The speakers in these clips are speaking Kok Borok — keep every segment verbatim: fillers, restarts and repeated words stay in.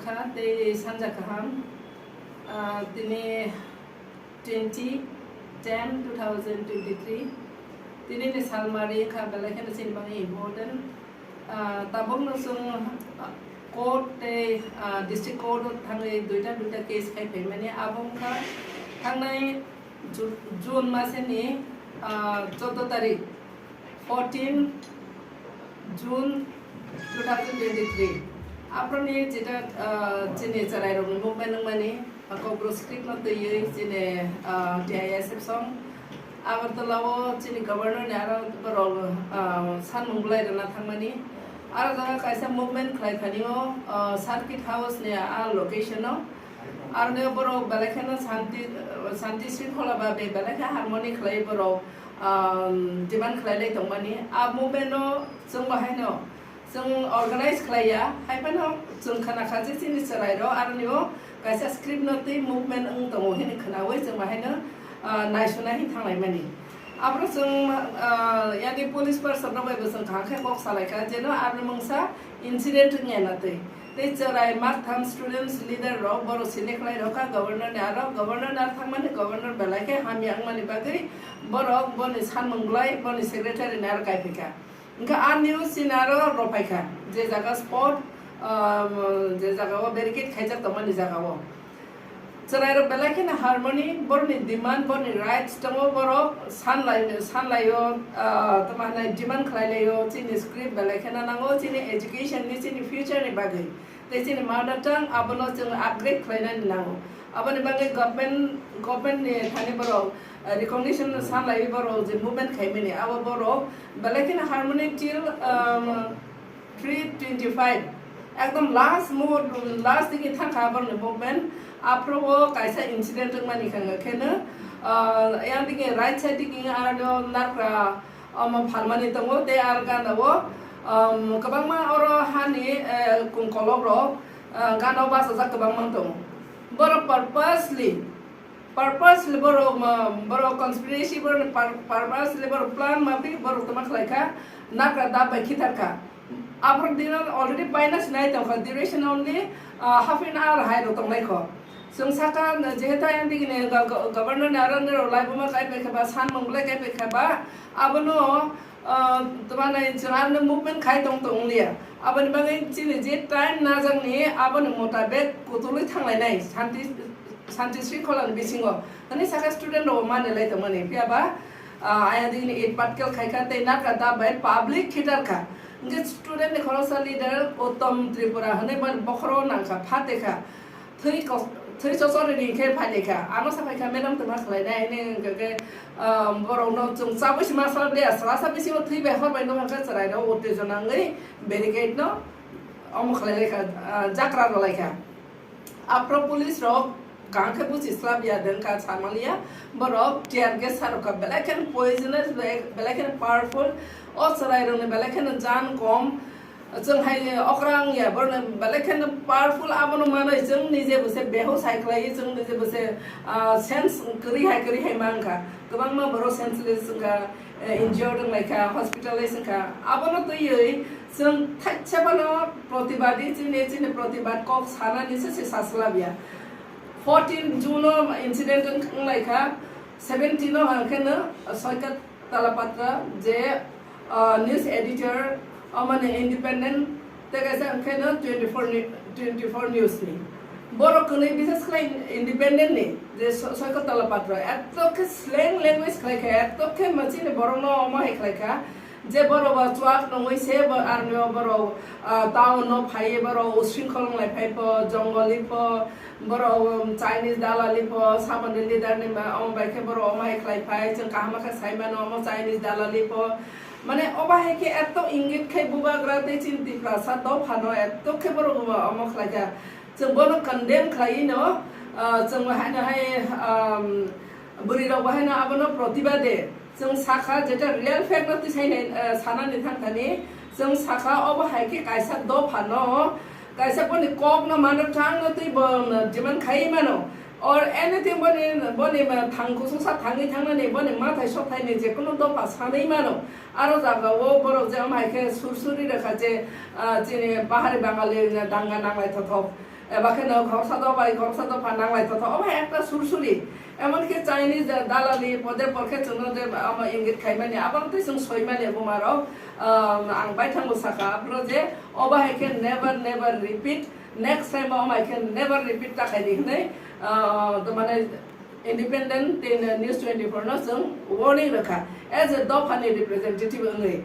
Kha tei sanja kaham, ah, tini twenty ten two thousand twenty three, tini ni salmari kha belai kheno chini bagwi important. Ah, tabukno chwng, ah, court tei, ah, district court o thangwi duita duita case khai phaimani, abo wngkha thangnai Ju-, June maseni, ah, choudo tarik, fourteen June two thousand twenty three. Aphro ni jeta, ah, chini chwrairokni movement wngmani, ah, Kokborok script no twiwi chini, ah, T I S F song Agartala o chini governor ni aro borok, ah, sanmung bwlai rwna thangmani. Aro jaga kaisa movement khlai thani o, ah, circuit house ni a location o. Aro ni borok belai kheno shanti, shanti shringkhola ba be belai khe harmony khlai borok, ah, demand khlai lai tongmani. A movement o chwng bo haino chwng organize khlai ya, hai phano chwng khna kha je chini chwrai rok aro ni o kaisa script no twi movement wng tongo hini khnaui chwng bo haino, ah, naisonai hi thanglaimani. Aphuru chwng, ah, yani police person rok bai bo chwng kaham khe kok salai kha, jeno aroni mungsa incident wngya na twi. Tei chwrai maktham students leader rok borok select khlai rok kha governor ni aro, governor ni aro thangmani governor belai khe hamya wngmani bagwi borok boni sanmung bwlai boni secretary ni aro kai phai kha. Hwnkhe ani o chini aro rw phai kha, je jaga spot, ah, je jaga o barricade khaijak tongmani jaga o. Chwrairok belai kheno harmony, borokni demand, borokni rights tongo, borok sanlai, sanlaio, ah, tamo hwnai demand khlailaio, chini script belai kheno nango, chini education ni, chini future ni bagwi, tei chini mother tongue abono chwng upgrade khlainani nango. Aboni bagwi government, government ni thani borok, ah, recognition sanlaiwi borok je movement khaimani, abo borok belai kheno harmony till, um, three twenty five, ekdom last muhurto, last digi thangkha borokni movement. Aphuru o kaisa incident wngmani khe kheno, ah, yang digi right side digi aro nakra omo phalmani tongo, tei aro gana o, um, kwbangma oro hani, eh, kung kolok rok, ah, gana o bachajak kwbangma tongo. Borok purposely Purposely borok ma, borok conspiracy, borok pur-, purposely borok plan ma phi, borok tama khlai kha, nakra dab bai khitar kha. Aphuru dinner already paina sinai tong kha, duration only, ah, half an hour hai rok tong lai kho. Chwng saka, jehetu ayang digi ni go-, go-, governor ni aro nero lai buma kai pai kha ba, san mung lai kai pai kha ba, abono, ah, tama nai chwng aro movement khai tong tong liya. Aboni bagwi chini je time najak ni, aboni motabek kutulwi thang lai nai, shanti Shanti Shringkhola ni bisingo. Hwnwi sakha student rok mani lai tongmani. Phiya ba, ah, ayang digi ni eight patkel khai kha tei nakra dab bai public khitar kha. Hwnkhe student ni khoroksa leader Uttom Tripura hwnwi mani bokhoro nang kha, phate kha. Thwi kos-, thwi chochori ni khe phai lai kha. Ano sa phai kha, "Madam, tongma khlai nai?" Hwnwi hwnkhe, ah, borok no chwng chabwi se ma sal de, sala sa bisingo thwi bai hor bai nokha khe chwrai rok uttejona wngwi barricade no omo khlai lai kha, ah, jakra rw lai kha. Aphro police rok kaham khe buchi slap ya, deng kha samaliya, borok tear gas sa rok kha, belai kheno poisonous, belai, belai kheno powerful, o chwrai rok ni belai kheno jan kom, chwng hai okra wng ya, borok ni belai kheno powerful, abono manwi chwng nije bo se behosh hai khlai, chwng nije bo se, ah, sense kwrwi hai kwrwi hai mang kha, kwbangma borok senseless wng kha, eh, injured wng lai kha, hospitalize wng kha, abono twiwi chwng thaisa phano protibadi chini, chini protibad kok sanani se se saslabya. Fourteen June o incident wng lai kha, seventeen o hwnkhe no Soikat Talapatra je, ah, news editor, o mane independent, tei kaisa hwnkhe no twenty four ni-, twenty four news ni. Borok kwnwi bises khlai independent ni je so-, Soikat Talapatra, eto khe slang language khlai kha, eto khe machine borok no omo hai khlai kha, je borok bo chuak nungwi se bo army o borok, ah, town no phaiwi borok usringkhol wnglai phai pho, jongoli pho, borok, um, Chinese dalali pho, samani leader ni ma, omo bai khe borok omo hai khlai phai, chwng kaham khe sai mano omo Chinese dalali pho. Mane obo hai khe eto ingit khai bubagra tei chini Tiprasa dophano eto khe borok omo khlai kha. Chwng bono condemn khlaiwi no, ah, chwng haino hai, um, bwrwi rok bo haino abono protibade chwng sakha, jeta real fact no twi sainai, ah, sanani thangthani chwng sakha, obo hai khe kaisa dophano, kaisa boni kok no mano, thang no twi bo demand khai mano, Or anything boni, boni ma thang kusungsa thangwi thangnani, boni mathai sothaini je kunu dopha sanwi mano. Aro jagao borok je amhai khe sursuri rwkha je, ah, chini Bahari Bangali danga nanglai thothok. Eba khe no khoroksa dopha, khoroksa dopha nanglai thothok. Obo hai ekta sursuri. Emon khe Chinese dalali pode por khe chwngno je amo ingit khaimani, abo twi chwng soimani buma rok. Ah, ang baithango sakha, aphuru je obo hai khe never, never repeat. Next time o amai khe never repeat ta khai di hwnwi, ah, to mane independent tei news twenty-four no chwng warning rwkha. As a dopha ni representative wngwi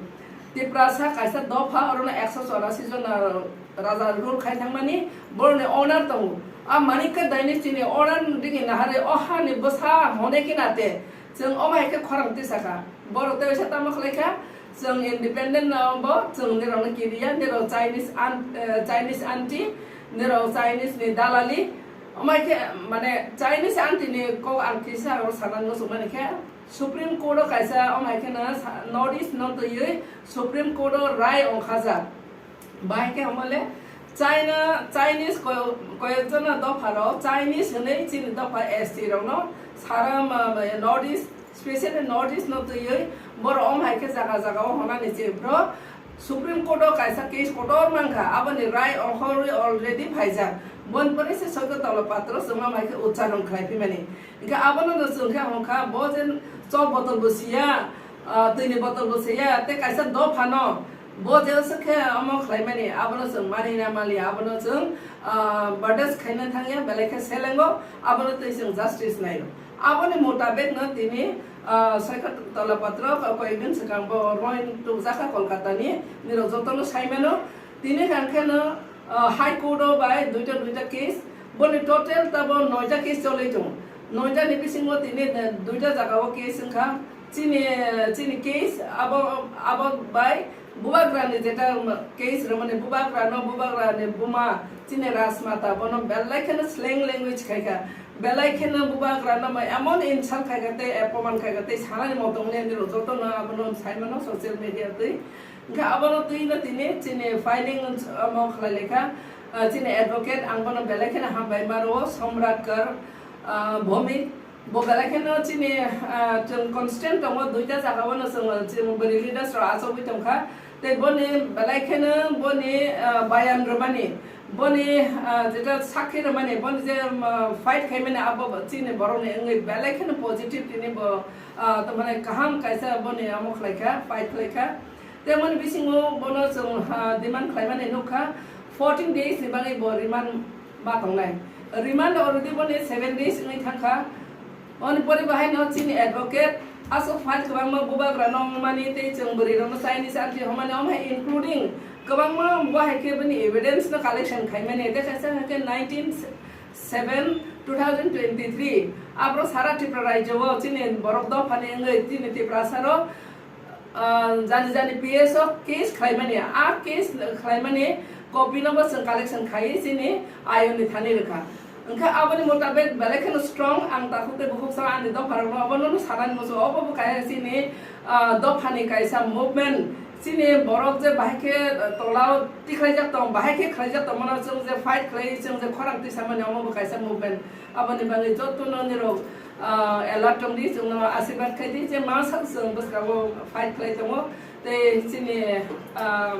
Tiprasa kaisa dopha, orono ekso chorasi jon, ah, raja rule khai thangmani boroni order tongo. A Manikya dynasty ni order ni digi naharwi o hani bwsa hone khe nate chwng omo hai khe khorang tisakha. Borok tei waisa tamo khlai kha, chwng independent no bo chwng nirok no kiriya, nirok Chinese an-, eh, Chinese anti, nirok Chinese ni dalali. Omo hai khe, mane, Chinese anti ni kok ang kisa oro sana muchung mani khe, Supreme Court o kaisa omo hai khe no sa-, North East no twiwi Supreme Court o rai ongkhajak. Bahai khe omo le China, Chinese koyo-, koyokjona dopha rok, Chinese hwnwi chini dopha S T rok no sara ma-, ma-, North East, specially North East no twiwi borok omo hai khe jaga jaga o honani je bro Supreme Court o kaisa case kotor mankha, aboni rai ongkhorwi already phaijak. Boni pore se Soito Tolopatro chwngma mai khe uchcharon khlai phimani. Hingkhe abono no chwng khe hongkha, bo je chok botol bo siya, ah, twini botol bo siya, tei kaisa dopha no bo je se khe omo khlaimani, abono chwng mani na maliya, abono chwng, ah, bardas khaina thangya, belai khe selengo, abono tei chwng justice naio. Aboni mutabek no tini, ah, Soito Tolopatro ko-, koyekdin swkang bo roin tukjakha Kolkata ni, nirok jotono saimano, tini hwnkhe no, ah, High Court o bai duita duita case, boni total tabo noita case cholwi tongo. Noita ni bisingo tini, eh, duita jaga o case wngkha. Chini, chini case abo, abo bai bubagra ni jeta case rwmani, bubagra no, bubagra ni buma chini Rajmata bono belai kheno slang language khaikha, belai kheno bubagra no emon insult khaikha tei apoman khaikha tei sanani motong le nirok jotono abono saimano social media twi. Hingkhe abono twi no tini chini filing omo khlai lekha, ah, chini advocate ang bono belai kheno hambai maro, Somrat Kar, ah, Bhowmik. Bo belai kheno chini, ah, chwng constant tongo, duita jaga o no chwng, chwng bwrwi leaders rok achugwi tongkha. Tei boni belai kheno boni, ah, bayan rwmani, boni, ah, jeta sakhi rwmani, boni je, um, fight khaimani abo bo chini borokni wngwi belai kheno positive tini bo, ah, tamani kaham kaisa boni omo khlaikha, fight khlaikha. Tei boni bisingo bono chwng, ah, demand khlaimani nukha, fourteen days ni bagwi bo remand ma tongnai. Remand already boni seven days wngwi thangkha. Oni pore bahai no chini advocate aswk file kwbangma bubagra no wngmani tei chwng bwrwi rokno Chinese anti hwnmani, omo hai including kwbangma bo hai khe bini evidence no collection khaimani. Tei kaisa hai khe nineteen seven two thousand twenty-three abro sara Tripura rajyo o chini borok dophani wngwi chini Tiprasa rok ah, jani jani P S o case khlaimani, a case khlaimani copy no bo chwng collection khaiwi chini ayoni thani rwkha. Hwnkhe aboni mutabek belai kheno strong ang takhuk tei bukhuk sa ani dopha rokno obono no sanani muchungo, obo bo kaisa chini, ah, dophani kaisa movement, chini borok je bahai khe, ah, tolao tikhlaijak tong, bahai khe khlaijak tongmano chwng je fight khlai chwng je khorang tisamani omo bo kaisa movement. Aboni bagwi jotono nirok, ah, alert tongdi, chwngno asirwad khaidi je masa chwng bwskango fight khlai tongo. Tei chini, ah,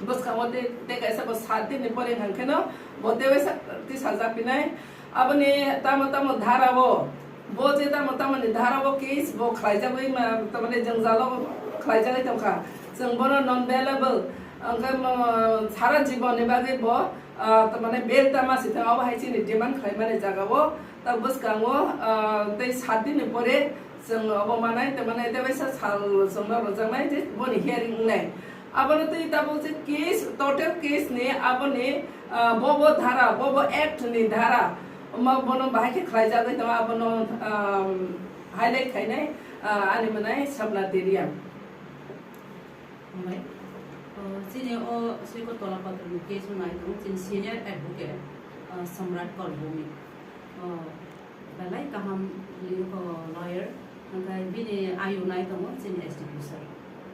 bwskango tei, tei kaisa bo sat dinni pore hwnkheno bo tei waisa tisajak pinai. Aboni tamo tamo dhara o, bo je tamo tamo ni dhara o case bo khlaijagwi ma, tamani jwngjalo khlaijagwi tongkha. Chwng bono non bailable, hwnkhe mo, sara jibon ni bagwi bo, ah, tamani bail tama si thang, abo hai chini demand khlaimani jaga o. Ta bwskango, ah, tei sat dinni pore chwng obo manai, tei mane tei waisa sal chwngno rwjaknai je boni hearing wngnai. Abono twi tabuk je case, total case ni aboni, ah, bobo dhara, bobo act ni dhara, omo bono bahai khe khlaijagwi tongo, abono, ah, highlight khainai, ah, ani mwnai Sapna Teria. Hambai. O, chini o Soiko Tolapatra ni case o nai tongo chini senior advocate, o, Samrat Kar Bhowmik. O, belai kaham ni, o, lawyer. Hwnkhe bini ayu nai tongo chini S D P sir.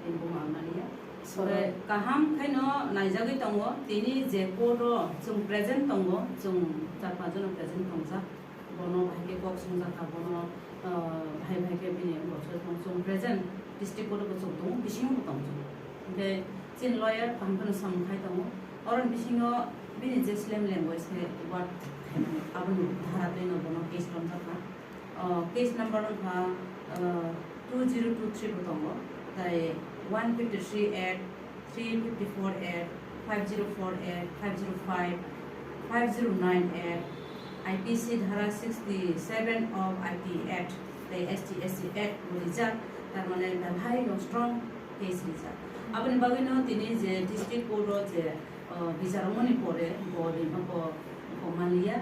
Bini buma wngmani ya. Hwnkhe kaham khaino naijagwi tongo. Tini je court o chwng present tongo, chwng char panch jona present tongjak. Bono bahai khe kok songjakha, bono, ah, bahai bahai khe bini bosor tong chwng present district court o bo chwng tongo, bisingo bo tong chwng. Hinkhe chini lawyer kaham kheno samung khai tongo. Oroni bisingo bini je slem language khe word khaimani, aboni dhara twino bono case romjakha. Ah, case number wngkha, ah, two zero two three bo tongo, tai one fifty three act, three fifty four act, five zero four act, five zero five, five zero nine act, I P C dhara sixty seven of I T act, tai S T S C act bo rijak, tar mane belhai no strong case rijak. Aboni bagwi no tini je district court o je, ah, bichar wngmani pore bo ri-, bo, bo manliya,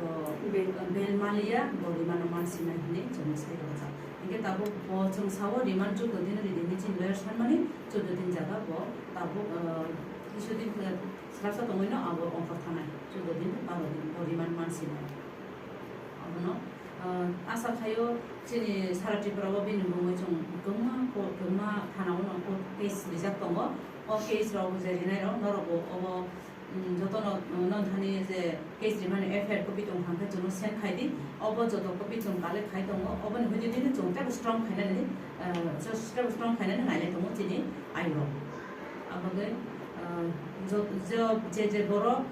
bo Bail. Bail manliya, bo remand-o mansinai hinwi chwngno sai rwjak. Hinkhe tabuk bo chwng sao remand chuddo din ridi hinwi chini lawyer sanmani, chuddo din jaga bo tabuk, ah, kisu din, ah, swrapsa tongwino abo ongkhor thanai, chuddo din, baro din bo remand mansinai. Abono, ah, asa khaio chini sara Tripura o bini mungwi chwng kwbangma court, kwbangma thana o no court case rijak tongo. O case rok je rinai rok norok bo obo, mm, jotono, mm, non thani je case rimani F I R copy tong thang khe chwngno send khai di. Obo joto copy chwng collect khai tongo. Oboni hoite dini chwng tebo strong khainani, ah, just tebo strong khainani nailai tongo chini ayok. Abagwi, ah, jo-, jo-, je je borok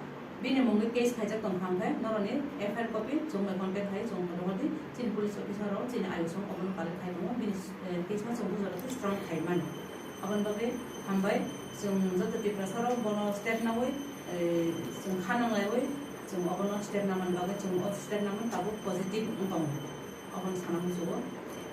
bini mungwi case khaijak tong thang khe norokni F I R copy chwng bai contact khai chwng rohor di. Chini police officer rok chini ayok song obono collect khai tongo. Bini, eh, case no chwng bujo rok strong khai mano. Aboni bagwi hambai, chwng joto Tiprasa rok bono step nawi, eh, chwng kha nanglaiwi, chwng obono step namani bagwi chwng o step namani tabuk positive wng tongo. Obono sana muchugo.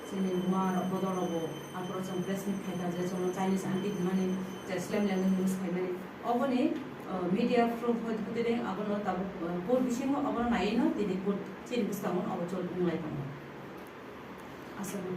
Chini buma rok bodol rok bo aphuru chwng press meet khaikha je chwngno Chinese aunty hwnmani je slem language use khaimani. Oboni, eh, media proof hoi-, hoite deng abono tabuk, eh, court bisingo obono naiwi no tini court chini bwskango obo chol wnglai tongo. Aswk.